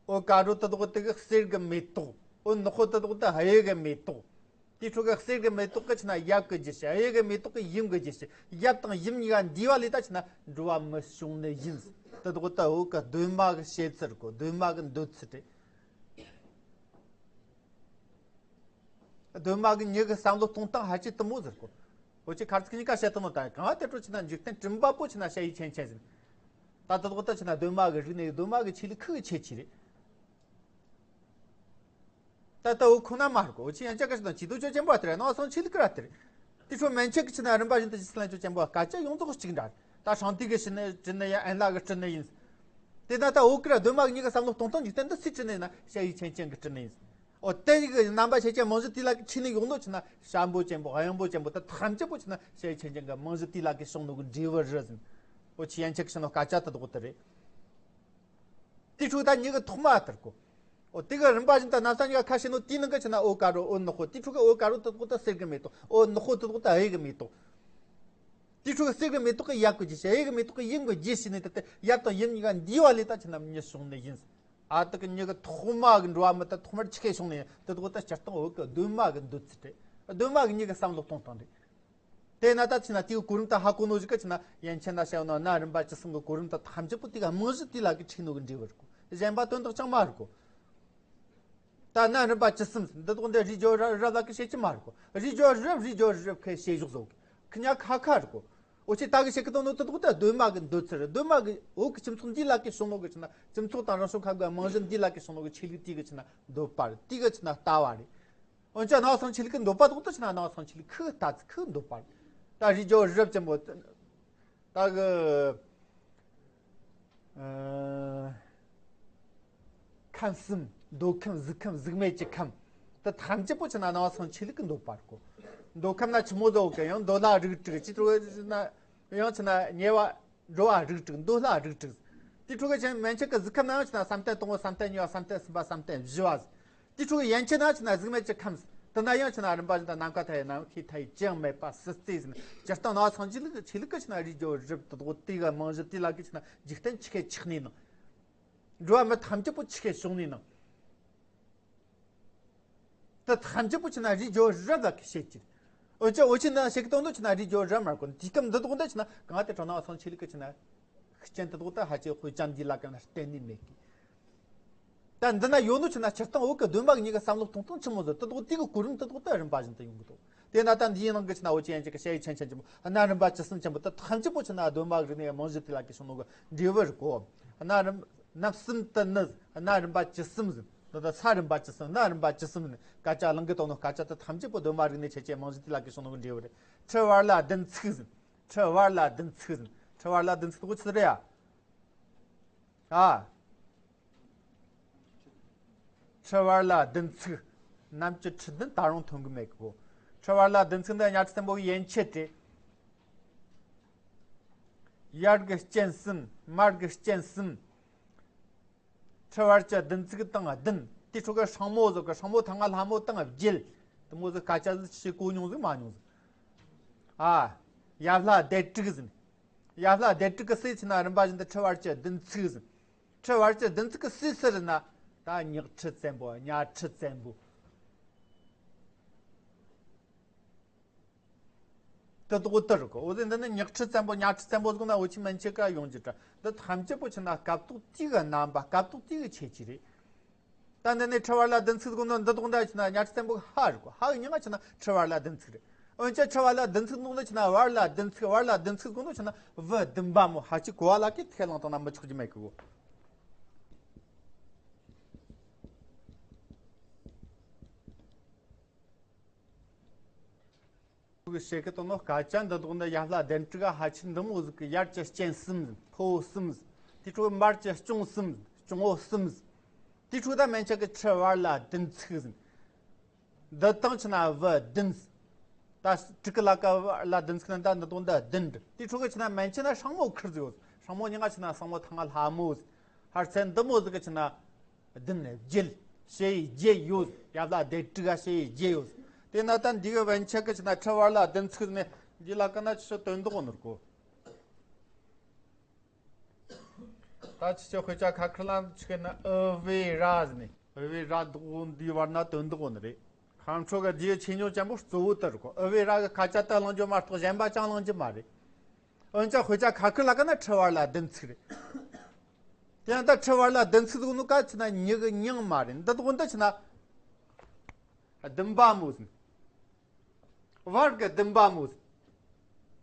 འོ་ཀ་རོ་ད་དོག་དེ་གི་གསེར་གི་མེ་ཏོག། འོ་ནག་པོ་ད་དོག་དེ་གཡུ་གི་མེ་ཏོག། དེའི་ཁྲོད་ཀྱི་གསེར་གྱི་མེ་ཏོག་གི་ཆི་ན་ཡབ་ཀྱི་རྒྱུད་བྱས། གཡུ་གི་མེ་ཏོག་གི་ཡུམ་གྱི་རྒྱུད་བྱས། ཡབ་དང་ཡུམ་གཉིས་ཀ་འདུས་པ་ལས་ད་ཆི་ན་འགྲོ་བ་མི་བྱུང་ནི་ཡིན། དེ་དག་ད་འོ་གི་གདོད་མ་གི་བཤད་ཚུལ་གོ། གདོད་མ་གི་འདོད་ཚུལ་རེད། གདོད་མ་གི་མྱི་གི་བསམ་བློ་གཏོང་སྟངས་ཧ་ཅི་དུ་མོ་ཟེར་གོ། འོ་ཅི་ཁར་ཚིག་གཉིས་ཀ་བཤད་དུ་མོ་ད་གང་དེ་འཕྲོ་ཆི་ན་འཇིག་རྟེན་སྤྲིན་པ་པོ་ཆི་ན་ཞ་ཡི་ཆན་ཆན་ཟེར། ད་དེ་དག་ད་ཆི་ན་གདོད་མ་གི་རིག་གནས་གདོད་མ་གི་ཆོས་ལུགས་ཁུ་གི་ཆེ་ཆི་རེད། ད་ལྟ་འུ་ཁོ་ན་མ་རེད་གོ། འུ་ཆི་ཡན་ཆད་ཀ་ཞིག་དང་ཆི་དུ་ཆོས་ཅན་པོ་ཨ་དེ་རེད། ནང་སང་ཆི་ལི་ཀི་ར་དེ་རེད། དེ་ཚོ་མན་ཆད་ཀི་ཆི་ན་རིམ་པ་བཞིན་དུ་ཆི་ལན་ཆོས་ཅན་པོ་སྐད་ཆ་ཡོངས་རྫོགས་གཅིག་འདྲ་རེད། ད་ཧྲང་ཏི་གི་ཕྲིན་ནི་ཡང་ཨན་ལ་གི་ཕྲིན་ནི་ཡིན། དེ་ན་ད་འུ་ཀི་ར་གདོད་མ་གི་མྱི་གི་བསམ་བློ་གཏོང་སྟངས་ཀྱི་སྟེང་དུ་སུའི་ཕྲིན་ནི་ཡིན་ན་ཞ་ཡི་ཆན་ཆན་གི་ཕྲིན་ནི་ཡིན། འོ་དེ་ཡི་གི་རྣམ་པ་ཆེ་ཆེ་མང་གཞི་དེ་ལ་གི་ཆི་ནི་ཡོང་ནོ་ཆི་ན་ཞྭ་འབོ་ཅན་པོ་གཡང་འབོ་ཅན་པོ་ད་ཐམས་ཅད་པོ་ཆི་ན་ཞ་ཡི་ཆན་ཆན་གི་མང་གཞི་དེ་ལ་གི་བྱུང་ནོ་གི་འབྲས་བུ་རེད་ཟེར། འོ་ཆི་ཡན་ཆད་ཀི་ཕྲིན་ནོ་སྐད་ཆ་ད་དགོ་དེ་རེད། དེའི་ཁྲོད་ད་མྱི་གི་ཐོག་མ་ལྟར་གོ། འོ་དེ་གི་རིམ་པ་བཞིན་དུ་གནམ་ས་གཉིས་ཀ་ཁ་ཕྱེ་ནོ་དེའི་ནང་གི་ཆི་ན་འོ་ཀ་རོ། འོ་ནག་པོ། དེའི་ཁྲོད་གི་འོ་ཀ་རོ་དེ་དག་ད་གསེར་གི་མེ་ཏོག། འོ་ནག་པོ་དེ་དག་ད་གཡུ་གི་མེ་ཏོག། དེའི་ཁྲོད་གི་གསེར་གི་མེ་ཏོག་གི་ཡབ་གི་རྒྱུད་བྱས། གཡུ་གི་མེ་ཏོག་གི་ཡུམ་གི་རྒྱུད་བྱས་ནས་ད་ལྟ་ཡབ་དང་ཡུམ་གཉིས་ཀ་འདུས་པ་ལས་ད་ཆི་ན་མྱི་བྱུང་ནི་ཡིན། ཨ་དེ་གི་མྱི་གི་ཐོག་མ་གི་འགྲོ་བ་མི་ད་ཐོག་མར་ཆི་ཁ་བྱུང་ནི་ཡིན། དེ་དག་ད་སྤྱིར་བཏང་འོ་གི་གདོད་མ་གི་འདོད་ཚུལ་རེད། གདོད་མ་གི་མྱི་གི་བསམ་བློ་གཏོང་སྟངས་རེད། དེས་ན་ད་ཆི་ན་དེའི་གོ་རིམ་ད་ཧ་གོ་ནོ་ཞིག་གི་ཆི་ན་ཡན་ཆད་ན་བཤད་ནོ་གནའ་རིམ་པ་བཅུ་གསུམ་གི་གོ་རིམ་ད་ཐམས་ཅད་པོ་དེ་ག་རྨང་གཞི་དེ་ལ་གི་ཁྲིད་ནོ་གི་འབྲས་བུ་རེད་གོ། གཞན་པ་དོན་དག་ཅང་མ་རེད་གོ། ད་གནའ་རིམ་པ་བཅུ་གསུམ་འདི་དག་འདི་རི་ཇོ་ར་རབ་ལ་གི་བཤད་ཀྱི་མ་རེད་གོ། རི་ཇོ་རབ་རི་ཇོ་རབ་ཁའི་བཤད་བཞག་བཟོ་གི། ཁི་ཉ་ཁ་ཁ་རེད་གོ། འོ་ཆེ་ད་གི་བཤད་གི་དང་ནོ་དེ་དག་ད་གདོད་མ་གི་འདོད་ཚུལ་རེད། གདོད་མ་གི་འོག་གི་སྤྱི་ཚོགས་འདི་ལ་གི་བྱུང་ནོ་གི་ཆི་ན་སྤྱི་ཚོགས་དང་རང་བྱུང་ཁམས་གི་རྨང་གཞི་འདི་ལ་གི་བྱུང་ནོ་གི་ཆོས་ལུགས་དེ་གི་ཆི་ན་འདོད་པ་རེད། དེ་གི་ཆི་ན་ལྟ་བ་རེད། འོན་ཀྱང་སྣང་བ་སང་ཆོས་ལུགས་གི་འདོད་པ་དག་ད་ཆི་ན་སྣང་བ་སང་ཆོས་ལུགས་ཁི་ལྟ་ཚུལ་ཁི་འདོད་པ་རེད། ད་རིགས་རྒྱུད་རབ་ཅན་པོ་ད་གི་ཨ། ཁམས་གསུམ། འདོད་ཁམས། གཟུགས་ཁམས། གཟུགས་མེད་ཀྱི་ཁམས། དེ་ཐམས་ཅད་པོ་ཆི་ན་སྣང་བ་སང་ཆོས་ལུགས་ཀྱི་འདོད་པ་རེད་གོ། འདོད་ཁམས་ན་ཆི་མོ་ཟིག་ཡོད་གི། ཡང་འདོད་ལྷ་རིགས་དྲུག་ཅི་ཐུབ་ན་ཡང་ཆི་ན་ཉེ་བར་འགྲོ་བ་རིགས་དྲུག་འདོད་ལྷ་རིགས་དྲུག་དེ་ཕྲུ་གུ་ཆེན་མན་ཆད་ཀྱི་གཟུགས་ཁམས་ན་ཡང་ཆི་ན་བསམ་གཏན་དང་པོ། བསམ་གཏན་གཉིས་པ། བསམ་གཏན་གསུམ་པ། བསམ་གཏན་བཞི་བ། དེ་ཕྲུ་གུ་ཡན་ཆད་ན་ཆི་ན་གཟུགས་མེད་ཀྱི་ཁམས། དེ་ན་ཡང་ཆི་ན་རིམ་པ་བཞིན་དུ་ནམ་མཁའ་མཐའ་ཡས། ནམ་མཁའ་མཐའ་ཡས་ཅི་ཡང་མེད་པ་སྲིད་རྩེ་ཟིན། སྤྱིར་བཏང་སྣང་བ་སང་ཆོས་ལུགས་ཆོས་ལུགས་ཀྱི་ཆི་ན་རིགས་རྒྱུད་རབ་ཏུ་དགོ་དེ་གི་རྨང་གཞི་དེ་ལ་གི་ཆི་ན་འཇིག་རྟེན་ཆི་ཁེ་ཆགས་ནས་ནང་། འགྲོ་བ་མི་ཐམས་ཅད་པོ་ཆི་ཁེ་བྱུང་ནས་ནང་། དེ་ཐམས་ཅད་པོ་ཆི་ན་རིགས་རྒྱུད་རབ་ལ་གི་བཤད་ཀྱི། འོ་ཅི་འོ་ཆི་ན་བཤད་གི་དང་ནོ་ཆི་ན་རིགས་རྒྱུད་རབ་མ་རེད་གོ། དེ་སྐབས་འདི་དག་འདི་ཆི་ན་གང་དེ་དྲང་སྣང་བ་སང་ཆོས་ལུགས་ཀྱི་ཆི་ན་རྟེན་དེ་དག་ད་ཧ་ཅང་དཔེ་ཅན་འདི་ལ་གང་ན་བརྟེན་ནས་མེད་གི། ད་འདི་ན་ཡོད་ནོ་ཆི་ན་སྤྱིར་བཏང་འོག་གི་གདོད་མ་གི་གཉིས་ཀ་བསམ་བློ་གཏོང་སྟངས་ཆི་མོ་ཟིག་དེ་དག་དེ་གི་གོ་རིམ་དེ་དག་ད་རིམ་པ་བཞིན་དུ་ཡོང་གི་འདུག་དེ་ན་ད་འདིའི་ནང་གི་ཆི་ན་འོ་ཅི་ཡན་ཆད་ཀྱི་ཞ་ཡི་ཆན་ཆན་ཆེན་པོ། གནའ་རིམ་པ་བཅུ་གསུམ་ཆེན་པོ། དེ་ཐམས་ཅད་པོ་ཆི་ན་གདོད་མ་གི་རིག་གནས་རྨང་གཞི་དེ་ལ་གི་བྱུང་ནོ་གི་འབྲས་བུ་རེད་གོ། གནའ་རིམ་གནམ་གསུམ་དུ་ནི། གནའ་རིམ་པ་བཅུ་གསུམ་ཟིན། ད་ད་ས་རིམ་པ་བཅུ་གསུམ། གནའ་རིམ་པ་བཅུ་གསུམ་ཟིན། སྐད་ཆ་གླེང་གི་དང་ནོ་སྐད་ཆ་དེ་ཐམས་ཅད་པོ་གདོད་མ་རིག་གནས་ཆེ་ཆེ་རྨང་གཞི་དེ་ལ་གི་བྱུང་ནོ་གི་འབྲས་བུ་རེད། ཁྲི་བར་ལ་བདུན་ཚིགས་ཟིན། ཁྲི་བར་ལ་བདུན་ཚིགས་ཟིན། ཁྲི་བར་ལ་བདུན་ཚིགས་དེ་གོ་ཆི་རེད་ཡ། ཨ། ཁྲི་བར་ལ་བདུན་ཚིགས། ནམ་གྱི་ཁྲི་བདུན་ད་རུང་ཐོན་གི་མེད་གི་གོ། ཁྲི་བར་ལ་བདུན་ཚིགས་འདི་གཉའ་ཁྲི་བཙན་པོ་གི་ཡན་ཆད་དེ། ཡར་གི་རྐྱེན་གསུམ། མར་གི་རྐྱེན་གསུམ། ཁྲི་བར་གྱི་བདུན་ཚིགས་དང་བདུན། དེ་ཕྲུ་གུ་སྲིང་མོ་ཟིག་གི་སྲིང་མོ་ཐང་ང་ལྷ་མོ་དང་བརྒྱད། དེ་མོ་ཟིག་སྐད་ཆ་ཟིག་ཞིག་གོ་མྱོང་ཟིག་མ་མྱོང་ཟིག་ཨ། ཡབ་ལྷ་སྡེ་དྲུག་ཟིན། ཡབ་ལྷ་སྡེ་དྲུག་གི་སྲས་ཆི་ན་རིམ་པ་བཞིན་དུ་ཁྲི་བར་གྱི་བདུན་ཚིགས་ཟིན། ཁྲི་བར་གྱི་བདུན་ཚིགས་གི་སྲས་སུ་རེད་ན་ད་གཉག་ཁྲི་བཙན་པོ། གཉའ་ཁྲི་བཙན་པོ། དེ་དག་དེ་རེད་གོ། འོ་དེ་འདི་ནི་གཉག་ཁྲི་བཙན་པོ། གཉའ་ཁྲི་བཙན་པོ་ཟེར་ན་འོ་ཆི་མན་ཆད་ཀ་ཡོང་རྒྱུ་དྲ། འདི་ཐམས་ཅད་པོ་ཆི་ན་སྐབས་ཐོག་དེ་གི་རྣམ་པ། སྐབས་ཐོག་དེ་གི་ཁྱད་ཆོས་རེད། ད་འདི་ནས་ཁྲི་བར་ལ་བདུན་ཚིགས་ཟེར་གོ་ནོ་འདི་དག་འདྲ་ཆི་ན་གཉའ་ཁྲི་བཙན་པོ་ཧ་རེད་གོ། ཧ་གི་མྱིང་ང་ཆི་ན་ཁྲི་བར་ལ་བདུན་ཚིགས་རེད། འོན་ཀྱང་ཁྲི་བར་ལ་བདུན་ཚིགས་ཟེར་གོ་ནོ་ཆི་ན་བར་ལ་བདུན་ཚིགས། བར་ལ་བདུན་ཚིགས་ཟེར་གོ་ནོ་ཆི་ན་བུ་བདུན་པ་མོ། ཧ་ཅི་གོ་བ་ལ་ཀི་ཐེ་ལང་དང་ན་མི་ཆོག་རྒྱུ་མེད་གི་གོ། ཕྲུ་གུ་ཞེ་གི་དང་ནོ་སྐད་ཆ་འདི་དག་འདི་ཡ་ལྷ་གདན་དྲུག་ག་ཧ་ཆི་འདི་མོ་ཟིག་གི་ཡར་གྱི་རྐྱེན་གསུམ་ཟིན། ཕོ་གསུམ་ཟིན། དེ་ཕྲུ་གུ་མར་གྱི་སྐྱོང་གསུམ་ཟིན། སྐྱོང་བོ་གསུམ་ཟིན། དེ་ཕྲུ་གུ་ད་མན་ཆད་གི་ཁྲི་བར་ལ་བདུན་ཚིགས་ཟིན། འདི་དང་ཆི་ན་བུ་བདུན་ཟིན། ད་དྲུག་གི་ལ་ཀ་བར་ལ་བདུན་ཚིགས་ན་ད་འདི་དང་འདི་བདུན་འདྲ། དེ་ཕྲུ་གུ་ཆི་ན་མན་ཆད་ན་སྲིང་མོ་ཁུར་ཟིག་ཡོད། སྲིང་མོ་མྱིང་ང་ཆི་ན་སྲིང་མོ་ཐང་ང་ལྷ་མོ་ཟིན། ཧར་ཚན་འདི་མོ་ཟིག་གི་ཆི་ན་བདུན་བརྒྱད། ཞེ་ཡི་བརྒྱད་ཡོད། ཡ་ལ་སྡེ་དྲུག་ག་ཞེ་ཡི་བརྒྱད་ཡོད། དེ་ན་ད་འདི་གི་བན་ཆད་གི་ཆི་ན་ཁྲི་བར་ལ་བདུན་ཚིགས་ནས་འདི་ལ་ཀ་ན་ཆི་དོན་དག་ནོར་གོ། ད་ཆི་ཆི་དཔེ་ཆ་ཁ་ཁར་ལ་ཆི་གི་ན་ཨུ་བེ་ར་ཟེར་ནས། ཨུ་བེ་ར་འདི་འདི་བར་ན་དོན་དག་ནི་རེད། ཁམས་ཕྲུག་གི་འདིའི་ཆེ་ཉོ་ཅན་པོ་གཙོ་བོ་དེ་རེད་གོ། ཨུ་བེ་ར་གི་ཁ་ཆ་ད་གླེང་རྒྱུ་མ་གཏོགས་གཞན་པ་ཅང་གླེང་རྒྱུ་མ་རེད། འོན་ཀྱང་དཔེ་ཆ་ཁ་ཁར་ལ་ཀ་ན་ཁྲི་བར་ལ་བདུན་ཚིགས་རེད། དེ་ཡང་ད་ཁྲི་བར་ལ་བདུན་ཚིགས་ཟེར་ནོ་ག་ཆི་ན་མྱི་གི་མྱིང་མ་རེད། འདི་དག་འདི་ཆི་ན་བདུན་པ་མོ་ཟིན། བར་གི་བདུན་པ་མོ་ཟིན།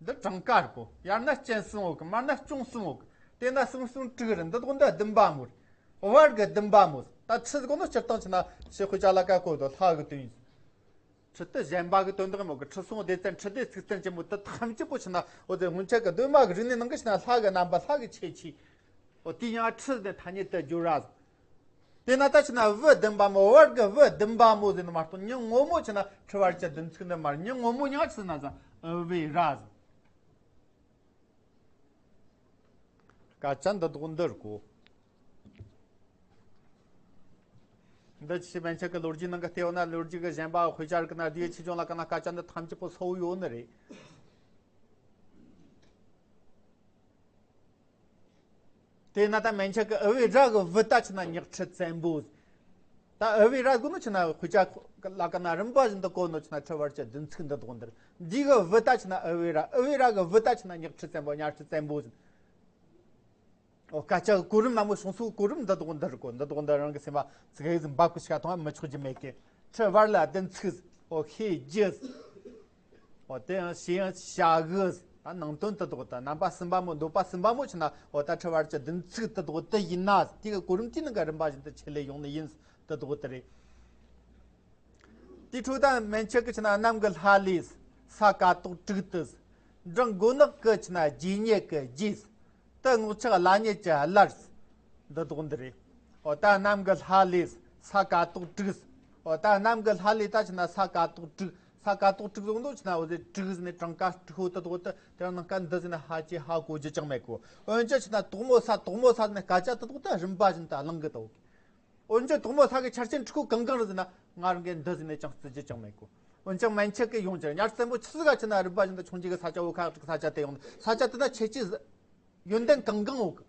འདི་གྲངས་ཀ་རེད་གོ། ཡར་ན་རྐྱེན་གསུམ་ཡོད་གི། མར་ན་སྐྱོང་གསུམ་ཡོད་གི། དེ་ན་གསུམ་གསུམ་དྲུག་རེད། འདི་དག་འདི་བདུན་པ་མོ་རེད། བར་གི་བདུན་པ་མོ་ཟིན། ད་ཁྲི་ཟེར་གོ་ནོ་སྤྱིར་བཏང་ཆི་ན་ཞེ་དཔེ་ཆ་ལ་ཀ་གོ་དོ་ལྷ་གི་དོན་ཡིན། ཁྲི་དེ་གཞན་པ་གི་དོན་དག་མོ་གི། ཁྲི་སྲོང་ལྡེ་བཙན། ཁྲི་ལྡེ་ཚེ་བརྟན་ཅན་མོ་དེ་ཐམས་ཅད་པོ་ཆི་ན་འོ་དེ་སྔོན་ཆད་གི་གདོད་མ་གི་རིག་གནས་ནང་གི་ཆི་ན་ལྷ་གི་རྣམ་པ། ལྷ་གི་ཁྱད་ཆོས། འོ་དེ་ཡང་ཁྲི་ཟེར་ཐ་སྙད་དུ་བསྒྱུར་ར་ཟིན། དེ་ན་ད་ཆི་ན་བུ་བདུན་པ་མོ། བར་གི་བུ་བདུན་པ་མོ་ཟེར་ནི་མ་གཏོགས་མྱི་ངོ་མོ་ཆི་ན་ཁྲི་བར་གྱི་བདུན་ཚིགས་ནི་མ་རེད། མྱི་ངོ་མོ་མྱིང་ཆི་ཟེར་ན་ཟིན། ཨུ་བེ་ར་ཟིན། སྐད་ཆ་འདི་དག་འདི་རེད་གོ། འདི་ཆི་མན་ཆད་གི་ལོ་རྒྱུས་ནང་གི་ལྟེ་བ་ན་ལོ་རྒྱུས་གི་གཞན་པ་དཔེ་ཆ་རིག་ན་དེའི་ཆེ་ཆུང་ལ་ཀ་ན་སྐད་ཆ་འདི་ཐམས་ཅད་པོ་གསལ་བོ་ཡོད་ནི་རེད། དེས་ན་ད་མན་ཆད་གི་ཨུ་བེ་ར་གི་བུ་ད་ཆི་ན་གཉག་ཁྲི་བཙན་པོ། ད་ཨུ་བེ་ར་གོ་ནོ་ཆི་ན་དཔེ་ཆ་ལ་ཀ་ན་རིམ་པ་བཞིན་དུ་གོ་ནོ་ཆི་ན་ཁྲི་བར་གྱི་བདུན་ཚིགས་འདི་དག་འདིར། འདི་གི་བུ་ད་ཆི་ན་ཨུ་བེ་ར། ཨུ་བེ་ར་གི་བུ་ད་ཆི་ན་གཉག་ཁྲི་བཙན་པོ། གཉའ་ཁྲི་བཙན་པོ་ཟིན། འོ་སྐད་ཆ་གི་གོ་རིམ་ན་མོ་བྱུང་ས་གི་གོ་རིམ་འདི་དག་འདི་རེད་གོ། འདི་དག་འདི་རང་གི་སེམས་པ་ཚིག་ཧེ་ཟིན་འབབ་གི་ཤ་ཐོང་བ་མི་ཆོག་རྒྱུ་མེད་གི། ཁྲི་བར་ལ་བདུན་ཚིགས། འོ་ཤེས་རྒྱུ། འོ་དེ་ཡང་ཞེས་ཡང་བྱ་གི། ད་ནང་དོན་དེ་དག་དང་རྣམ་པ་གསུམ་པ་མོ་འདོད་པ་གསུམ་པ་མོ་ཆི་ན་འོ་ད་ཕྲི་བར་གྱི་བདུན་ཚིགས་དེ་དག་དེ་ཡིན་ན། དེ་གི་གོ་རིམ་དེའི་ནང་གི་རིམ་པ་བཞིན་དུ་ཆེད་ལས་ཡོང་ནི་ཡིན། དེ་དག་དེ་རེད། དེའི་འཕྲོ་ད་མན་ཆད་ཀྱི་ཆི་ན་གནམ་གྱི་ལྷ་ལས། ས་ཀ་དོག་དྲུག་ཏུ། འབྲིང་མགོ་ནག་གི་ཆི་ན་རྗེས་ཉེ་གི་རྗེས། ཏི་རྔོག་ཆག་ལ་ཉེ་གི་ལར། འདི་དག་འདི་རེད། འོ་ད་གནམ་གྱི་ལྷ་ལས། ས་ཀ་དོག་དྲུག་འོ་ད་གནམ་གྱི་ལྷ་ལས་ད་ཆི་ན་ས་ཀ་དོག་དྲུག་ས་ཀ་དོག་དྲུག་བཟུང་དུ་ཆི་ན་འོ་དེ་དྲུག་ཟེར་ནས་གྲངས་ཀ་དྲུག་པོ་དེ་དག་དེ་དེ་རང་ནང་ཀ་འདི་ཟེར་ནས་ཧ་ཅི་ཧ་གོ་རྒྱུ་ཅང་མེད་གོ་འོན་ཀྱང་ཆི་ན་དོག་མོ་ས་དོག་མོ་ས་ནས་སྐད་ཆ་དེ་དག་དེ་རིམ་པ་བཞིན་དུ་གླེང་གི་འདུག་འོན་ཀྱང་དོག་མོ་ས་གི་ཆ་རྐྱེན་དྲུག་པོ་གང་གང་རེད་ཟེར་ན་ང་རང་གིས་འདི་ཟེར་ནས་ཅང་བརྩི་རྒྱུ་ཅང་མེད་གོ་འོན་ཀྱང་མན་ཆད་ཀྱི་ཡོང་རྒྱུར་ཉར་བཙན་པོ་ཆི་ཟིག་ག་ཆི་ན་རིམ་པ་བཞིན་དུ་ཆུང་ཆུང་གི་ས་ཆ་བོ་ཁ་ས་ཆ་དེ་ཡོང་ས་ཆ་དེ་ན་ཁྱེད་ཀྱིས་ཡོན་ཏན་གང་གང་འོག་གི།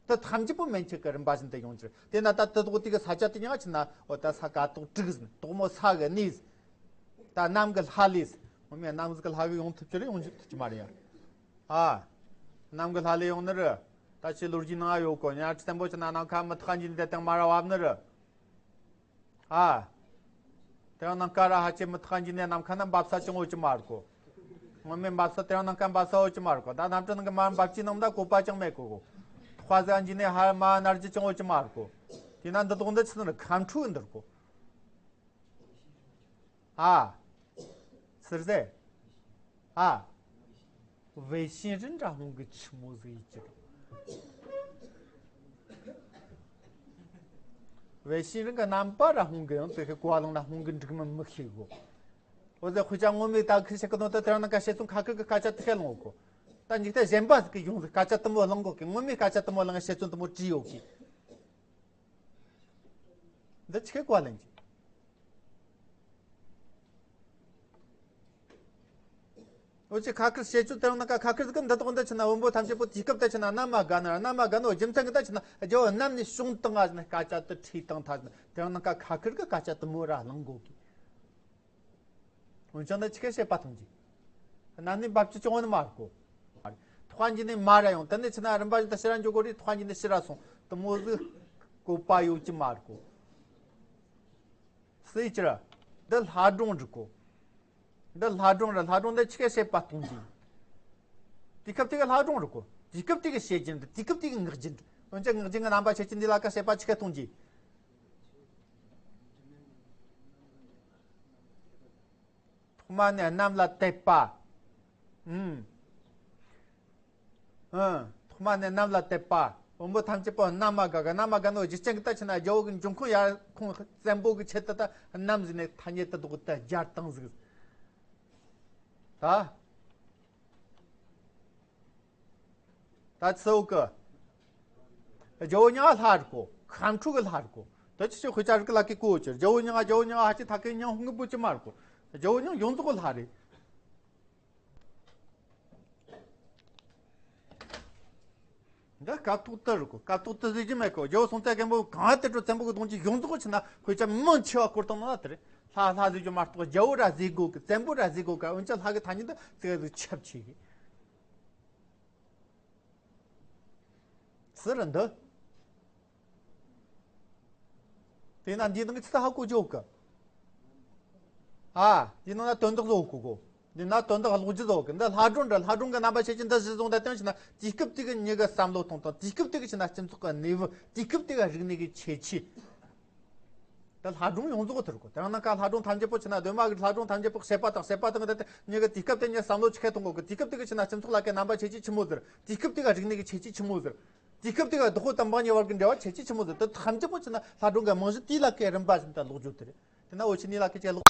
དེ་ཐམས་ཅད་པོ་མན་ཆད་ཀྱི་རིམ་པ་བཞིན་དུ་ཡོང་རྒྱུར། དེས་ན་ད་དེ་དོག་དེ་གི་ས་ཆ་དེ་ཡང་ཆི་ན་འོ་ད་ས་ཀ་དོག་དྲུག་ཟིན་དོག་མོ་ས་གི་གནས་ཟིན། ད་གནམ་གྱི་ལྷ་ལས་ཟིན། ངོ་མས་གནམ་གྱི་ལྷ་གི་ཡོང་ཐུབ་ཀྱི་རེད། ཡོང་ཐུབ་ཀྱི་མ་རེད་ཡ། ཨ། གནམ་གྱི་ལྷ་ལས་ཡོང་ནི་རེད། ད་ཁྱེད་ལོ་རྒྱུས་ནང་ཡོད་གོ་ཉར་བཙན་པོ་ཆི་ན་ནམ་མཁའ་མི་ཐག་འཇིག་ནས་དེ་སྟེང་མར་བབས་ནི་རེད། ཨ། དེ་རང་ནམ་མཁའ་ར་ཧ་ཅེ་མི་ཐག་འཇིག་ནས་ནམ་མཁའ་ན་འབབ་ས་ཅང་ཡོད་ཀྱི་མ་རེད་གོ་ངོ་མས་འབབ་ས་དེ་རང་ནམ་མཁའ་འབབ་ས་ཡོད་ཀྱི་མ་རེད་གོ་ད་གནམ་གྲུ་ནང་གི་མར་འབབ་ཀྱི་ནང་ད་བཀོད་པ་ཅང་མེད་གོ་གོ་ཐོག་ཟ་འཇིག་ནས་ཧ་མ་ནར་གྱི་ཅང་ཡོད་ཀྱི་མ་རེད་གོ་དེས་ན་འདི་དོག་འདི་ཆི་ན་ཁམས་ཕྲུག་འདིར་གོ་ཨ། ཟེར་ཟེར། ཨ། 外星人འདྲ་སྔོན་གྱི་ཆི་མོ་ཟིག་ཡིན་གྱི་རེད། 外星人གི་རྣམ་པ་ར་སྔོན་གྱི་ཡང་དེ་ཁའི་གོ་བ་ལོང་ན་སྔོན་གྱི་འགྲིག་མིན་མི་ཤེས་གོ་འོ་ཟེར་དཔེ་ཆ་ངོ་མས་ད་ཁི་ཤེས་གི་ནོ་ད་དེ་རང་ནང་ཀ་བཤད་ཚུལ་ཁ་ཁི་གི་སྐད་ཆ་དེ་ཁས་ལོང་གོ་ད་འཇིག་རྟེན་གཞན་པ་ཟིག་གི་ཡོང་ཟིག་སྐད་ཆ་དེ་མོ་ལོང་གོ་གི་ངོ་མས་སྐད་ཆ་དེ་མོ་ལོང་བཤད་ཚུལ་དེ་མོ་བྲིས་ཡོད་གི་འདི་ཆི་གི་གོ་བ་ལེན་གྱི། འོ་ཅི་ཁ་ཁར་བཤད་ཆོག་དེ་རང་ནང་ཀ་ཁ་ཁར་ཟིག་གི་འདི་དོག་འདི་ཆི་ན་བོན་པོ་ཐམས་ཅད་པོ་དུས་སྐབས་དེ་ཆི་ན་གནམ་མ་དགའ་ན་གནམ་མ་དགའ་ནོ་རྒྱུ་མཚན་གི་ད་ཆི་ན་རྒྱལ་བོ་གནམ་ནས་བྱུང་བཏང་ང་ཟེར་ནས་སྐད་ཆ་དེ་ཁྲིད་བཏང་ཐལ་ཟེར་ན་དེ་རང་ནང་ཀ་ཁ་ཁར་གི་སྐད་ཆ་དེ་མོ་ར་གླེང་གོ་གི་འོན་ཀྱང་ད་ཆི་གི་བཤད་པ་མཐོང་གི་གནམ་ནས་འབབ་ཀྱི་ཅང་ནི་མ་རེད་གོ་ཐོག་འཇིག་ནས་མ་ར་ཡོང་དེ་ནས་ཆི་ན་རིམ་པ་བཞིན་དུ་ཕྱི་ར་འགྱོ་གོ་རེད། ཐོག་འཇིག་ནས་ཕྱི་ར་སོང་དེ་མོ་ཟིག་བཀོད་པ་ཡོད་ཀྱི་མ་རེད་གོ་སྲིད་ཀྱི་ར་འདི་ལྷ་སྒྲུང་རེད་གོ་འདི་ལྷ་སྒྲུང་རེད། ལྷ་སྒྲུང་འདི་ཆི་གི་བཤད་པ་གཏོང་གི་དུས་སྐབས་དེ་གི་ལྷ་སྒྲུང་རེད་གོ་དུས་སྐབས་དེ་གི་བཤད་རྒྱུན་འདི་དུས་སྐབས་དེ་གི་ངག་རྒྱུན་འདི་འོན་ཀྱང་ངག་རྒྱུན་གི་རྣམ་པ་བཤད་རྒྱུན་འདི་ལ་ཀ་བཤད་པ་ཆི་གི་གཏོང་གི་ཐོག་མ་ནས་གནམ་ལ་དད་པ། ཨུམ། ཨུམ། ཐོག་མ་ནས་གནམ་ལ་དད་པ། བོན་པོ་ཐམས་ཅད་པོ་གནམ་མ་དགའ་གི་གནམ་མ་དགའ་ནོ་རྒྱུ་རྐྱེན་གི་ད་ཆི་ན་རྒྱལ་བོ་གི་འབྱུང་ཁུངས་ཡར་ཁོང་བཙན་པོ་གི་ཆེད་དུ་ད་གནམ་ཟེར་ནས་ཐ་སྙད་དེ་དག་ད་སྦྱར་བཏང་ཟིག་ད། ད་ཚོ་གི་རྒྱལ་བོ་མྱི་ལྷ་རེད་གོ་ཁམས་ཕྲུག་གི་ལྷ་རེད་གོ་ད་ཅི་ཞིག་དཔེ་ཆ་རིག་ལ་ཀི་གོ་ཅི་རྒྱལ་བོ་མྱི་རྒྱལ་བོ་མྱི་ཧ་ཅི་ཐ་ཀའི་མྱི་ཧུང་གི་པོ་ཅི་མ་རེད་གོ་རྒྱལ་བོ་མྱི་ཡོངས་རྫོགས་གི་ལྷ་རེད། འདི་སྐབས་ཐོག་ཏུ་རེད་གོ་སྐབས་ཐོག་ཏུ་ཟེར་རྒྱུ་མེད་གོ་རྒྱལ་བོ་སྲོང་བཙན་སྒམ་པོ་གང་དེ་འགྲོ་བཙན་པོ་གི་གདུང་རྒྱུད་ཡོངས་རྫོགས་ཆི་ན་དཔེ་ཆ་མང་ཆེ་བ་བསྐོར་བཏང་ན་དེ་རེད། ལྷ་ལྷ་ཟེར་རྒྱུ་མ་གཏོགས་རྒྱལ་བོ་ར་ཟེར་དགོས་གི་བཙན་པོ་ར་ཟེར་དགོས་གི་འོན་ཀྱང་ལྷ་གི་ཐ་སྙད་འདི་ཙི་གེ་ཟིག་ཁྱབ་ཆེ་གི་ཟེར་འདི། དེས་ན་འདིའི་ནང་གི་ཚིག་ཧ་གོ་རྒྱུ་ཡོད་གི་ཨ། འདིའི་ནང་ན་དོན་དག་བཟོ་གོ་གོ་འདི་ན་དོན་དག་ཀློག་རྒྱུ་བཟོ་གི་འདི་ལྷ་སྒྲུང་འདྲ་ལྷ་སྒྲུང་གི་རྣམ་པ་བཤད་ཀྱི་འདི་གཞི་བཟུང་ད་དོན་ཞིག་ན་དུས་སྐབས་དེ་གི་མྱི་གི་བསམ་བློ་གཏོང་སྟངས་དུས་སྐབས་དེ་གི་ཞིག་ན་སྤྱི་ཚོགས་ཀྱི་གནས་བབ་དུས་སྐབས་དེ་གི་རིག་གནས་ཀྱི་ཁྱད་ཆོས། ད་ལྷ་སྒྲུང་ཡོངས་རྫོགས་ཐུར་གོ་དེ་རང་ན་ཁ་ལྷ་སྒྲུང་ཐམས་ཅད་པོ་ཆི་ན་གདོད་མ་གི་ལྷ་སྒྲུང་ཐམས་ཅད་པོ་བཤད་པ་དང་བཤད་པ་དང་གི་ད་མྱི་གི་དུས་སྐབས་དེ་མྱི་བསམ་བློ་ཆི་ཁས་གཏོང་གོ་གི་དུས་སྐབས་དེ་གི་ཞིག་ན་སྤྱི་ཚོགས་ལ་ཀའི་རྣམ་པ་ཁྱད་ཆོས་ཆི་མོ་ཟེར་དུས་སྐབས་དེ་གི་རིག་གནས་ཀྱི་ཁྱད་ཆོས་ཆི་མོ་ཟེར། དུས་སྐབས་དེ་ག་བདག་པོ་དང་འབངས་གཉིས་བར་གྱི་འབྲེལ་བ་ཁྱད་ཆོས་ཆི་མོ་ཟེར། དེ་ཐམས་ཅད་པོ་ཆི་ན་ལྷ་སྒྲུང་གི་རྨང་གཞི་དེ་ལ་ཀའི་རིམ་པ་བཞིན་དུ་ཀློག་རྒྱུ་དེ་རེད། དེ་ན་འུ་ཆོ་གཉིས་ལ་ཀའི་ཅིག་ཀློག